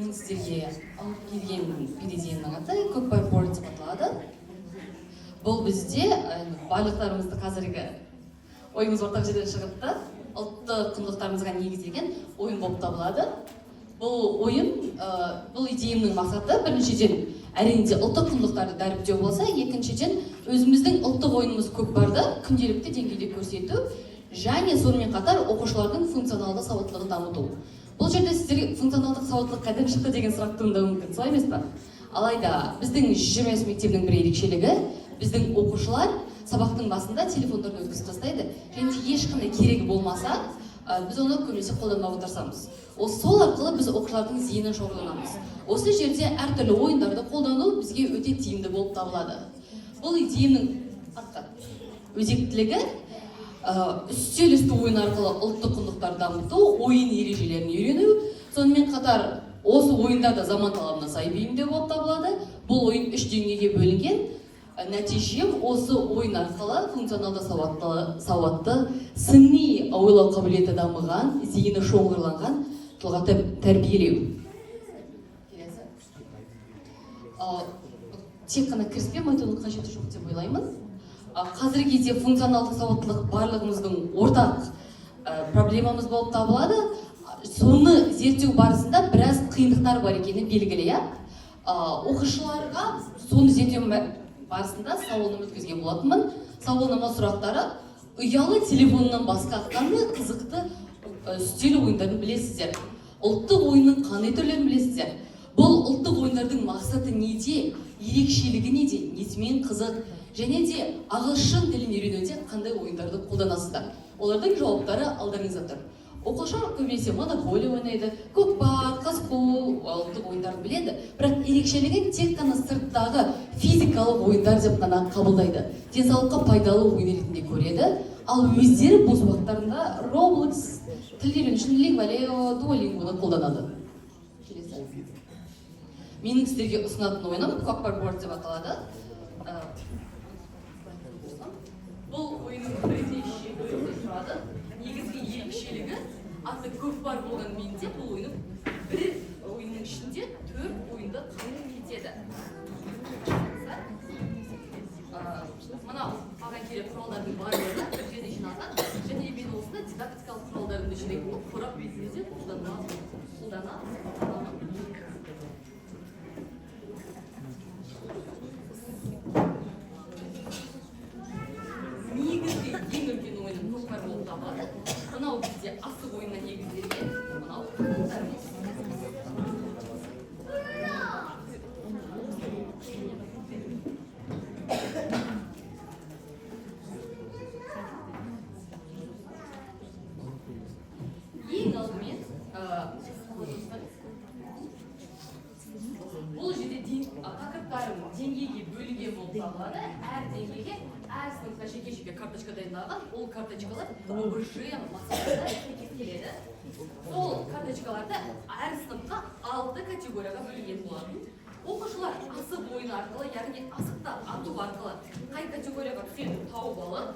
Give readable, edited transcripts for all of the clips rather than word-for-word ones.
Менің сіздерге алып келген PDD-нің аты Көкпар board деп аталады. Бұл бізде барлықтарымызды қазіргі ойымыз ортақ жерден шығыпты. Ұлттық құндылықтарымызға негізделген ойын болып табылады. Бұл ойын, бұл идеямның мақсаты біріншіден, әрине де, ұлттық құндылықтарды дәріптеу болса, екіншіден, өзіміздің ұлттық ойынымыз көкпарды күнделікті деңгейде көрсету және сонымен қатар оқушылардың функционалды сауаттылығын дамыту. Бұл жерде сіздерге функционалдық сауаттылық қайдан шықты деген сұрақ туындауы мүмкін, солай емес па? Алайда біздің 120 мектебінің бір ерекшелігі: біздің оқушылар сабақтың басында телефондарын өткізіп тастайды және де ешқандай керегі болмаса, біз оны көбінесе қолданбауға тырысамыз. Сол арқылы біз оқушылардың зейінін шоғырланамыз. Осы жерде әртүрлі ойындарды қолдану бізге өте тиімді болып табылады. Бұл идеяның артқа өзектілігі: үстел үсті ойын арқылы ұлттық құндылықтарды дамыту, ойын ережелерін үйрену, сонымен қатар осы ойындар да заман талабына сай бейімдеу болып табылады. Бұл ойын үш деңгейге бөлінген. Нәтижем осы ойын арқылы функционалды сауатты, сыни ойлау қабілеті дамыған, зейіні шоғырланған тұлға тәрбиелеу. Келесі. Тек қана кіріспе айтудың қажеті жоқ деп ойлаймын. Қазіргі кезде функционалдық сауаттылық барлығымыздың ортақ проблемамыз болып табылады. Соны зерттеу барысында біраз қиындықтар бар екені белгілі, иә. Оқушыларға соны зерттеу барысында сауалнама өткізген болатынмын. Сауалнама сұрақтары: ұялы телефоннан басқа қандай қызықты үстел ойындарын білесіздер, ұлттық ойынның қандай түрлерін білесіздер, бұл ұлттық ойындардың мақсаты неде, ерекшелігі неде, несімен қызық және де ағылшын тілін үйренуде қандай ойындарды қолданасыздар? Олардың жауаптары алдарыңызда тұр. Оқушылар көбінесе монополия ойнайды, көкпар, қыз қуу ұлттық ойындарын біледі, бірақ ерекшелігі тек қана сырттағы физикалық ойындар деп қана қабылдайды, денсаулыққа пайдалы ойын ретінде көреді. Ал өздері бос уақыттарында Roblox, тіл үйрену үшін Лингвалео, Дуолингоны қолданады. Келесі. Менің сіздерге ұсынатын ойыным Көкпар board деп аталады. Бұл ойынның бірнеше бөлімнен тұрады. Негізгі ерекшелігі аты көкпар болғанымен де, бұл ойынның бір ойынның ішінде төрт ойынды қамтып кетеді. Мынау маған керек құралдардың барлығы бір жерде жиналған және мен осыны дидактикалық құралдарымды жинайтын қорап ретінде де қолдана аламын. Негізгі ең үлкен ойыным көкпар болып табылады. Мынау бізде асық ойынына негізделген мынау қадамдарымыз. Ең алдымен бұл жерде тақырыптарым деңгейге бөлінген болып табылады. Әр деңгейге, әр сыныпқа жеке жеке карточка дайындалған. Ол карточкалар ОБЖ мақсатында сәйкес келеді. Сол карточкаларда әр сыныпқа алты категорияға бөлінген болатын. Оқушылар асық ойыны арқылы, яғни асықты ату арқылы қай категорияға түсетінін тауып алып,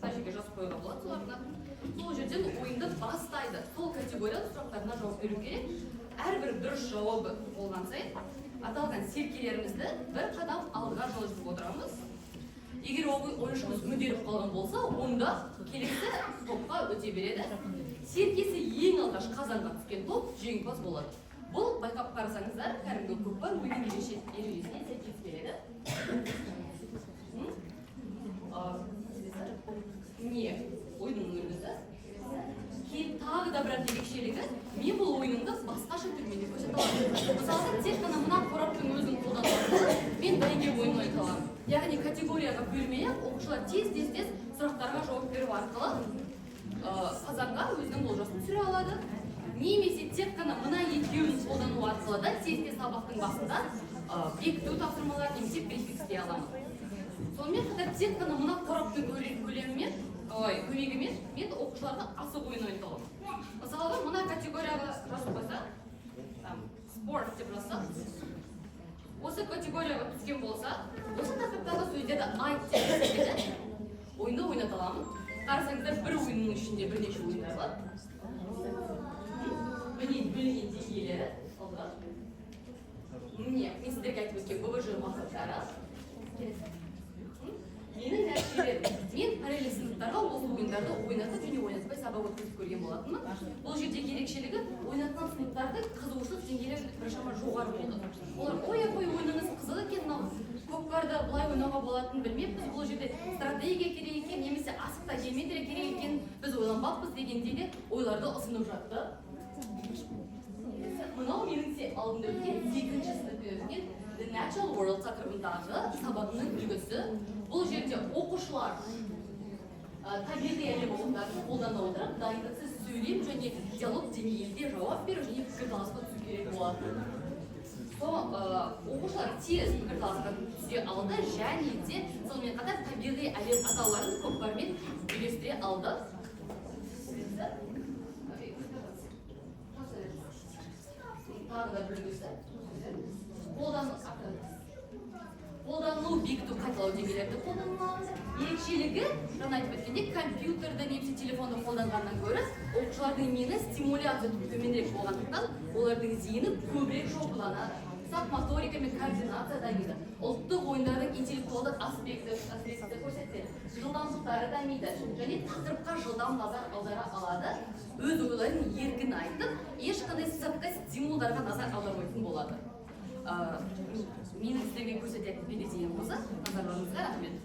мына жерге жазып қоюға болады солардың атын, сол жерден ойынды бастайды. Сол категорияның сұрақтарына жауап беру керек. Әрбір дұрыс жауабы болған сайын аталған серкелерімізді бір қадам алдыға жылжытып отырамыз. Егер ойыншымыз мүдіріп қалған болса, онда келесі топқа өте береді. Серкесі ең алғаш қазанға түскен топ жеңімпаз болады. Бұл, байқап қарасаңыздар, кәдімгі көкпар ойынның ережесіне сәйкес келеді. М? Не ойынның үлгісі. Кейін тағы да бір ерекшелігі: мен бұл ойынымды басқаша түрмен де көрсете аламын. Мысалға, тек қана мына қораптың өзін қолдану арқылы мен бәйге ойынын ойната аламын, яғни категорияға бөлмей ақ оқушылар тез тез тез сұрақтарға жауап беру арқылы қазанға өзінің олжасын түсіре алады. Немесе тек қана мына екеуін қолдану арқылы да тез тез сабақтың басында бекіту тапсырмаларын немесе брифинг істей аламын. Сонымен қатар тек қана мына қораптың көлемімен, ой, көмегімен мен оқушыларға асық ойын ойната аламын. Мысалға, мына категорияға жазып қойсақ, там спорт деп жазсақ, осы категорияға түскен болса, осы тақырыптағы сөздерді айт деп көрсетеді, ойынды ойната аламын. Қарасаңыздар, бір ойынның ішінде бірнеше ойындар бар. Міне, бөлінген деңгейлері. Алға. Міне, мен сіздерге айтып өткен БВЖ мақсаттары. Келесі. Менің нәтижелерім: мен параллель сыныптарға осы ойындарды ойнатып және ойнатпай сабақ өткізіп көрген болатынмын. Бұл жердегі ерекшелігі: ойнатқан сыныптардың қызығушылық деңгейлері біршама жоғары болды. Олар: «Ой, апай, ойыныңыз қызық екен, мынау көкпарды былай ойнауға болатынын білмеппіз, бұл жерде стратегия керек екен немесе асықта геометрия керек екен, біз ойланбаппыз», — дегендей де ойларды ұсынып жатты. Мынау менің де алдымда өткен, екінші сыныпта өткен The Natural World тақырыбындағы сабағымның үлгісі. Бұл жерде оқушылар табиғи әлем ұғымдарын қолдана отырып, дайындықсыз сөйлем және диалог деңгейінде жауап беру және пікірталасқа түсу керек болатын. Сол оқушылар тез пікірталасқа түсе алды және де сонымен қатар табиғи әлем атауларын көкпармен үйлестіре алды. Окей. Тағы да бір үлгісі: қолдану, бекіту, қайталау деңгейлерді қолданылады. Ерекшелігі, жаңа айтып өткендей, компьютерді немесе телефонды қолданғаннан гөрі оқушылардың миына стимуляция төменірек болғандықтан, олардың зейіні көбірек шоғырланады, ұсақ моторика мен координация дамиды, ұлттық ойындардың интеллектуалдық аспекті көрсетеді, жылдамдықтары дамиды және тақырыпқа жылдам назар аудара алады, өз ойларын еркін айтып, ешқандай сыртқы стимулдарға назар аудармайтын болады. Менің сіздерге көрсететін PDTM осы. Назарларыңызға рахмет.